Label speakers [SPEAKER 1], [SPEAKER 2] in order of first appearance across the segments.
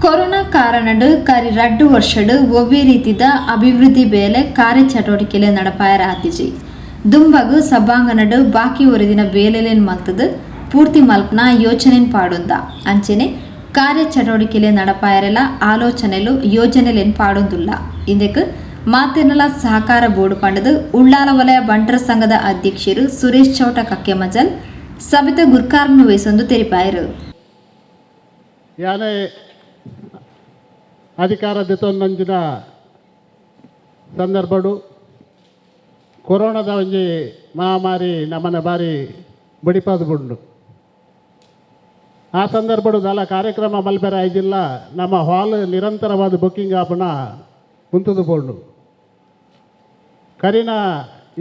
[SPEAKER 1] Corona ಕಾರಣಡ್ ಕರಿ ರಡ್ಡ್ ವರ್ಷಡ್ ಒವ್ವೇ ರೀತಿದ ಅಭಿವೃದ್ಧಿ ಬೇಲೆ ಕಾರ್ಯಚಟುವಟಿಕೆಲೆ ನಡಪಾಯೆರ ಆತಿಜಿ. ದುಂಬಗ್ ಸಭಾಂಗಣಡ್ ಬಾಕಿ ಒರಿದಿನ ಬೇಲೆಲೆನ್ ಮಲ್ತ್ದ್ ಪೂರ್ತಿ ಮಲ್ಪುನ ಯೋಚನೆನ್ ಪಾಡೊಂದ. ಅಂಚೆನೆ ಕಾರ್ಯಚಟುವಟಿಕೆಲೆ ನಡಪಾಯೆರೆಲ ಆಲೋಚನೆಲು, ಯೋಜನೆಲೆನ್ ಪಾಡೊಂದುಲ್ಲ. ಇಂದೆಕ್ ಮಾತೆರ್ನಲ ಸಹಕಾರ ಬೋಡು ಪಂಡುದ್ ಉಳ್ಳಾಲ ವಲಯ ಬಂಟರ ಸಂಘದ ಅಧ್ಯಕ್ಷೆರ್ ಸುರೇಶ್ ಚೌಟ ಕಕ್ಕೆಮಜಲ್ ಸಭೆತ ಗುರ್ಕಾರ್ಮೆನ್ ವಹಿಸೊಂದು ತೆರಿಪಾಯೆರ್.
[SPEAKER 2] ಯಾನೆ ಅಧಿಕಾರ ದೆತೊಂದಂಚಿನ ಸಂದರ್ಭಡು ಕೊರೋನಾದ ಒಂಜಿ ಮಹಾಮಾರಿ ನಮ್ಮನೆ ಬಾರಿ ಬಡಿಪಾದ ಬುಂಡು. ಆ ಸಂದರ್ಭಡು ದಾಲ ಕಾರ್ಯಕ್ರಮ ಮಲ್ಪೆರೆ ಆಯ್ಜಿಲ್ಲ. ನಮ್ಮ ಹಾಲ್ ನಿರಂತರವಾದ ಬುಕ್ಕಿಂಗ್ ಆಪುನ ಉಂತುದು ಪೋಂಡು. ಕರಿನ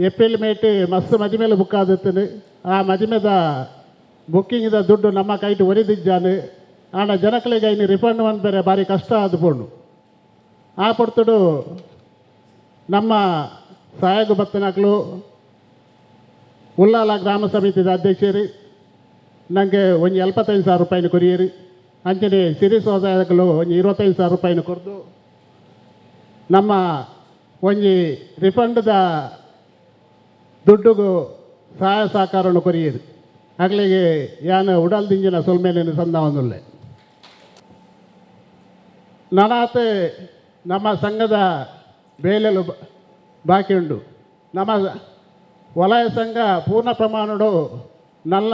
[SPEAKER 2] ಏಪ್ರಿಲ್ ಮೇಟ್ ಮಸ್ತ್ ಮದಿಮೆಲೆ ಬುಕ್ ಆದಿತ್ತುಂಡು. ಆ ಮದಿಮೆದ ಬುಕ್ಕಿಂಗ್ದ ದುಡ್ಡು ನಮ್ಮ ಕೈಟ್ ಒರಿದಿಜ್ಜಾನು. ಆಂಡ ಜನಕ್ಲೆಗ್ ಐನ್ ರಿಫಂಡ್ ಮನ್ಪೆರೆ ಬಾರಿ ಕಷ್ಟ ಆದ್ ಪೋಂಡು. ಆ ಪೊರ್ತುಡು ನಮ್ಮ ಸಹಾಯಕ ಬತ್ತನಕ್ಲು ಉಲ್ಲಾಲ ಗ್ರಾಮ ಸಮಿತಿದ ಅಧ್ಯಕ್ಷರು ನನಗೆ ಒಂಜಿ 75,000 ರೂಪಾಯಿನ ಕೊರಿಯರು. ಅಂಚನೆ ಸಿರಿ ಸೋದಾಯಕಲು ಒಂಜಿ 25,000 ರೂಪಾಯಿನ ಕೊರ್ದು ನಮ್ಮ ಒಂಜಿ ರಿಫಂಡ್ದ ದುಡ್ಡುಗು ಸಹಾಯ ಸಹಕಾರವನ್ನು ಕೊರಿಯರು. ಅಗ್ಲಿಗೆ ಯಾನ್ ಉಡಲ್ ದಿಂಜಿನ ಸೊಲ್ಮೆಲೆನ್ ಸಂದಾವೊಂದುಲ್ಲೆ. ನನಾತ್ ನಮ್ಮ ಸಂಘದ ಬೇಲೆಲು ಬಾಕಿ ಉಂಡು. ನಮ್ಮ ವಲಯ ಸಂಘ ಪೂರ್ಣ ಪ್ರಮಾಣಡು ನಲ್ಲ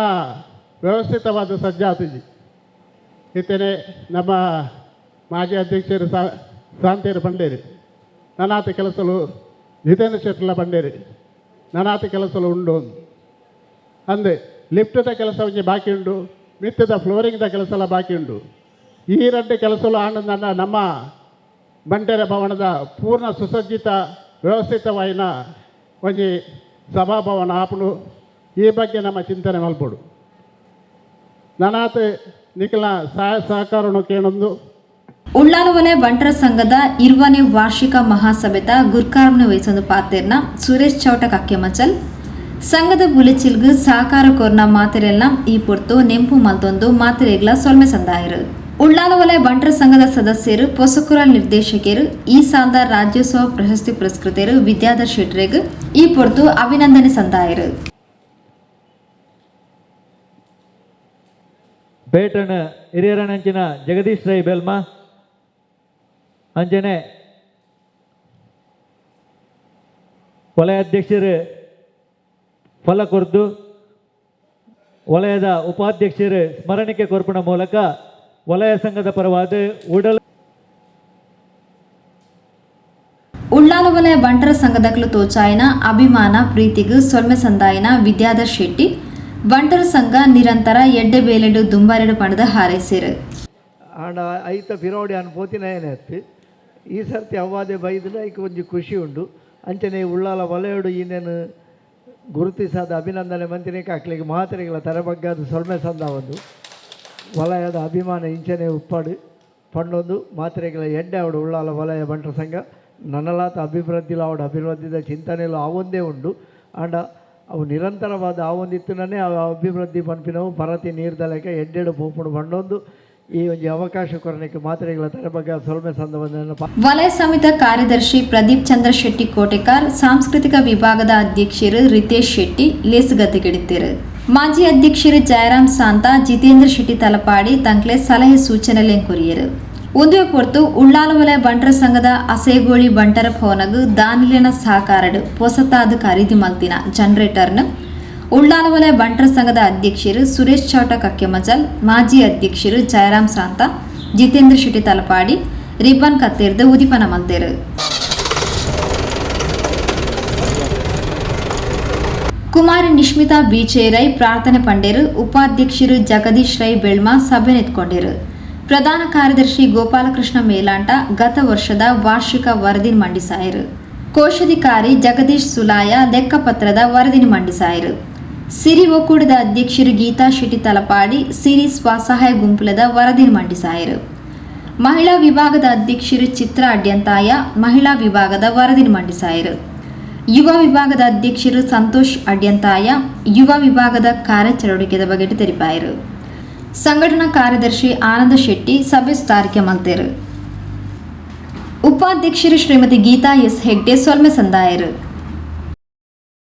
[SPEAKER 2] ವ್ಯವಸ್ಥಿತವಾದ ಸಜ್ಜಾತಿಜಿ. ಇತ್ತನೆ ನಮ್ಮ ಮಾಜಿ ಅಧ್ಯಕ್ಷರು ಶಾಂತಿಯರು ಪಂಡೇರು ನನಾತ ಕೆಲಸಲು, ಜಿತೇಂದ್ರ ಶೆಟ್ಟಲ ಪಂಡೇರು ನನಾತ ಕೆಲಸಲು ಉಂಡು ಅಂದೆ. ಲಿಫ್ಟ್ದ ಕೆಲಸ ಒಂಜಿ ಬಾಕಿ ಉಂಡು, ಮಿತ್ತದ ಫ್ಲೋರಿಂಗ್ದ ಕೆಲಸ ಎಲ್ಲ ಬಾಕಿ ಉಂಡು. ಈ ರಡ್ಡು ಕೆಲಸಲು ಆಂಡ ನಮ್ಮ ಬಂಟೆರ ಭವನದ ಪೂರ್ಣ ಸುಸಜ್ಜಿತ ವ್ಯವಸ್ಥಿತವಾಯಿನ ಒಂಜಿ ಸಭಾಭವನ ಆಪುಂಡು. ಈ ಬಗ್ಗೆ ನಮ್ಮ ಚಿಂತನೆ ಮಲ್ಪೊಡು. ನನಾತ್ ನಿಖಲ ಸಹಾಯ ಸಹಕಾರನು ಕೇಳೊಂದು.
[SPEAKER 1] ಉಳ್ಳಾಲ ವಲಯ ಬಂಟರ ಸಂಘದ 20ನೇ ವಾರ್ಷಿಕ ಮಹಾಸಭೆತ ಗುರ್ಕಾರ್ಮೆನ್ ವಹಿಸೊಂದು ಪಾತೆರ್ನ ಸುರೇಶ್ ಚೌಟ ಕಕ್ಕೆಮಚಲ್, ಸಂಘದ ಬುಲೆಚಿಲ್ಗ್ ಸಹಕಾರ ಕೊರ್ನ ಮಾತೆರೆಲ್ನ ಈ ಪೊರ್ತು ನೆಂಪು ಮಲ್ತೊಂದು ಮಾತೆರೆಗ್ಲ ಸೊಲ್ಮೆ ಸಂದಾಯೆರ್. ಉಳ್ಳಾಲ ವಲಯ ಬಂಟರ ಸಂಘದ ಸದಸ್ಯರು, ಪೊಸಕುರಲ್ ನಿರ್ದೇಶಕರು, ಈ ಸಾಲದ ರಾಜ್ಯೋತ್ಸವ ಪ್ರಶಸ್ತಿ ಪುರಸ್ಕೃತರು ವಿದ್ಯಾಧರ್ ಶೆಟ್ರೆಗ್ ಈ ಪೊರ್ತು ಅಭಿನಂದನೆ ಸಂದಾಯೆರ್.
[SPEAKER 3] ಪೇಟಣ ಹಿರಿಯರನಂಚಿನ ಜಗದೀಶ್ ರೈ ಬೆಲ್ಮ, ಅಂಚನೆ ವಲಯಾಧ್ಯಕ್ಷರು ಫಲ ಕೊರ್ದು, ವಲಯದ ಉಪಾಧ್ಯಕ್ಷರು ಸ್ಮರಣಿಕೆ ಕೊರ್ಪುನ ಮೂಲಕ ವಲಯ ಸಂಘದ ಪರವಾದ ಉಡಲ್
[SPEAKER 1] ಉಳ್ಳಾಲ ವಲಯ ಬಂಟರ ಸಂಘದಕ್ಲು ತೋಚಾಯಿನ ಅಭಿಮಾನ ಪ್ರೀತಿಗ್ ಸೊಲ್ಮೆ ಸಂದಾಯಿನ ವಿದ್ಯಾಧರ್ ಶೆಟ್ಟಿ, ಬಂಟರ ಸಂಘ ನಿರಂತರ ಎಡ್ಡೆ ಬೇಲೆಡು ದುಂಬಾರೆಡು ಪಂಡದ ಹಾರೈಸಿರು.
[SPEAKER 4] ಆಂಡ ಐತ ಪಿರೋಡಿ ಅನ್ ಪೋತಿನ ಅತ್ತು. ಈ ಸರ್ತಿ ಅವ್ವಾದೆ ಬೈದಿನ ಐಕ್ ಒಂಜಿ ಖುಷಿ ಉಂಡು. ಅಂಚನೆ ಉಳ್ಳಾಲ ವಲಯಡು ಈನೇನು ಗುರುತಿಸಾದ ಅಭಿನಂದನೆ ಮಂತಿನೇಕ ಅಕ್ಲೆಗ್ ಮಾತೆರೆಗ್ಲ ತರೆಬಗ್ಗಾದ ಸೊಲ್ಮೆ ಸಂದಾವೊಂದು, ವಲಯದ ಅಭಿಮಾನ ಇಂಚನೆ ಉಪ್ಪಾಡು ಪಂಡೊಂದು, ಮಾತ್ರೆಗಳ ಎಡ್ಡೆ ಅವಡು. ಉಳ್ಳಾಲ ವಲಯ ಬಂಟರ ಸಂಘ ನನಲಾತ ಅಭಿವೃದ್ಧಿಲ ಅವಡು. ಅಭಿವೃದ್ಧಿದ ಚಿಂತನೆಲು ಆವೊಂದೇ ಉಂಡು. ಆಂಡ ಅವು ನಿರಂತರವಾದ ಆವೊಂದಿತ್ತುನೇ ಅವು ಅಭಿವೃದ್ಧಿ ಪನ್ಪಿನವು ಪರತಿ ನೀರ್ದಲೆಕ ಎಡ್ಡೆಡು ಪೋಪುಂಡು ಪಂಡೊಂದು, ಈ ಒಂಜಿ ಅವಕಾಶ ಕೊರನೆಗೆ ಮಾತ್ರೆಗಳ ತರೆಬಗ್ಗ ಸೊಲ್ಮೆ ಸಂದವನ್ನು.
[SPEAKER 1] ವಲಯ ಸಮಿತ ಕಾರ್ಯದರ್ಶಿ ಪ್ರದೀಪ್ ಚಂದ್ರ ಶೆಟ್ಟಿ ಕೋಟೆಕಾರ್, ಸಾಂಸ್ಕೃತಿಕ ವಿಭಾಗದ ಅಧ್ಯಕ್ಷರು ರಿತೇಶ್ ಶೆಟ್ಟಿ ಲೇಸುಗದ್ದೆಗೆಡಿತ್ತೇರು. ಮಾಜಿ ಅಧ್ಯಕ್ಷರು ಜಯರಾಮ್ ಸಾಂತ, ಜಿತೇಂದ್ರ ಶೆಟ್ಟಿ ತಲಪಾಡಿ ತಂಕ್ಲೆ ಸಲಹೆ ಸೂಚನೆಲೆನ್ ಕೊರಿಯೆರು. ಉಂದುವೆ ಪೊರ್ತು ಉಳ್ಳಾಲ ವಲಯ ಬಂಟರ ಸಂಘದ ಅಸೇಗೋಳಿ ಬಂಟರ ಭವನಗ್ ದಾನಿಲೆನ ಸಹಕಾರಡ್ ಪೊಸತಾದ್ ಖರೀದಿ ಮಲ್ತಿನ ಜನರೇಟರ್ನ್ ಉಳ್ಳಾಲ ವಲಯ ಬಂಟರ ಸಂಘದ ಅಧ್ಯಕ್ಷರು ಸುರೇಶ್ ಚೌಟ ಕಕ್ಕೆಮಜಲ್, ಮಾಜಿ ಅಧ್ಯಕ್ಷರು ಜಯರಾಮ್ ಸಾಂತ, ಜಿತೇಂದ್ರ ಶೆಟ್ಟಿ ತಲಪಾಡಿ ರಿಬ್ಬನ್ ಕತ್ತೆರ್ದು ಉದಿಪನ ಮಲ್ತೆರು. ಕುಮಾರಿ ನಿಶ್ಮಿತಾ ಬೀಚೇರೈ ಪ್ರಾರ್ಥನೆ ಪಂಡೇರು. ಉಪಾಧ್ಯಕ್ಷರು ಜಗದೀಶ್ ರೈ ಬೆಳ್ಮ ಸಭೆ ನೆತ್ಕೊಂಡರು. ಪ್ರಧಾನ ಕಾರ್ಯದರ್ಶಿ ಗೋಪಾಲಕೃಷ್ಣ ಮೇಲಾಂಟ ಗತ ವರ್ಷದ ವಾರ್ಷಿಕ ವರದಿ ಮಂಡಿಸಾಯರು. ಕೋಶಾಧಿಕಾರಿ ಜಗದೀಶ್ ಸುಲಾಯ ಲೆಕ್ಕಪತ್ರದ ವರದಿ ಮಂಡಿಸಾಯರು. ಸಿರಿ ಒಕ್ಕೂಟದ ಅಧ್ಯಕ್ಷರು ಗೀತಾ ಶೆಟ್ಟಿ ತಲಪಾಡಿ ಸಿರಿ ಸ್ವಸಹಾಯ ಗುಂಪುಲದ ವರದಿ ಮಂಡಿಸಾಯರು. ಮಹಿಳಾ ವಿಭಾಗದ ಅಧ್ಯಕ್ಷರು ಚಿತ್ರ ಅಡ್ಯಂತಾಯ ಮಹಿಳಾ ವಿಭಾಗದ ವರದಿ ಮಂಡಿಸಾಯರು. ಯುವ ವಿಭಾಗದ ಅಧ್ಯಕ್ಷರು ಸಂತೋಷ್ ಅಡ್ಯಂತಾಯ ಯುವ ವಿಭಾಗದ ಕಾರ್ಯಚಟುವಟಿಕೆದ ಬಗ್ಗೆ ತೆರಿಪಾಯರು. ಸಂಘಟನಾ ಕಾರ್ಯದರ್ಶಿ ಆನಂದ ಶೆಟ್ಟಿ ಸಭೆ ಸುಧಾರಿಕೆ ಮಲ್ತೆರ್. ಉಪಾಧ್ಯಕ್ಷರು ಶ್ರೀಮತಿ ಗೀತಾ ಎಸ್ ಹೆಗ್ಡೆ ಸೊಲ್ಮೆ ಸಂದಾಯರು.